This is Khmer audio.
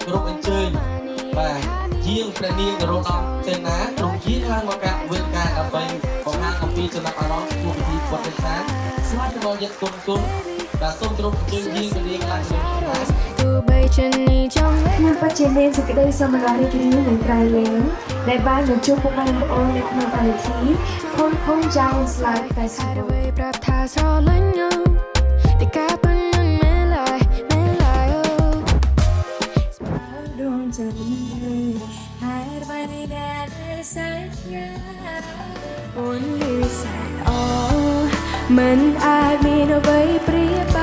គោរពអញ្ជើញបាទយាងព្រះនាងនរោត្តមសេនាទ្រង់យាងឡើងមកកាន់វេទិកាដើម្បីបង្ហាញអំពីចំណាប់អារម្មណ៍ចំពោះពិធីបុណ្យនេសាទស្វែងរកយគុណគុណបាទសូមគោរពអញ្ជើញយាងព្រះនាងឡើងលើវេទិកា ទោះបីជានេះចង់ ខ្ញុំពិតជាមានសេចក្តីសោមនស្សរីករាយនិងក្រៃលែងដែលបានមកជួបពុកម៉ែបងប្អូននៅក្នុងកម្មវិធី Hong Kong Giants Live ហេតុ Festival. អ្វីប្រាប់ថាស្រឡាញ់ខ្ញុំតែការប៉ុណ្ណឹងមិនឡើយមិនឡើយអូ ដួងចិត្តហេតុអ្វីដែលសញ្ញា អូនលឺសែនអូមិនអាចមានអ្វីប្រៀប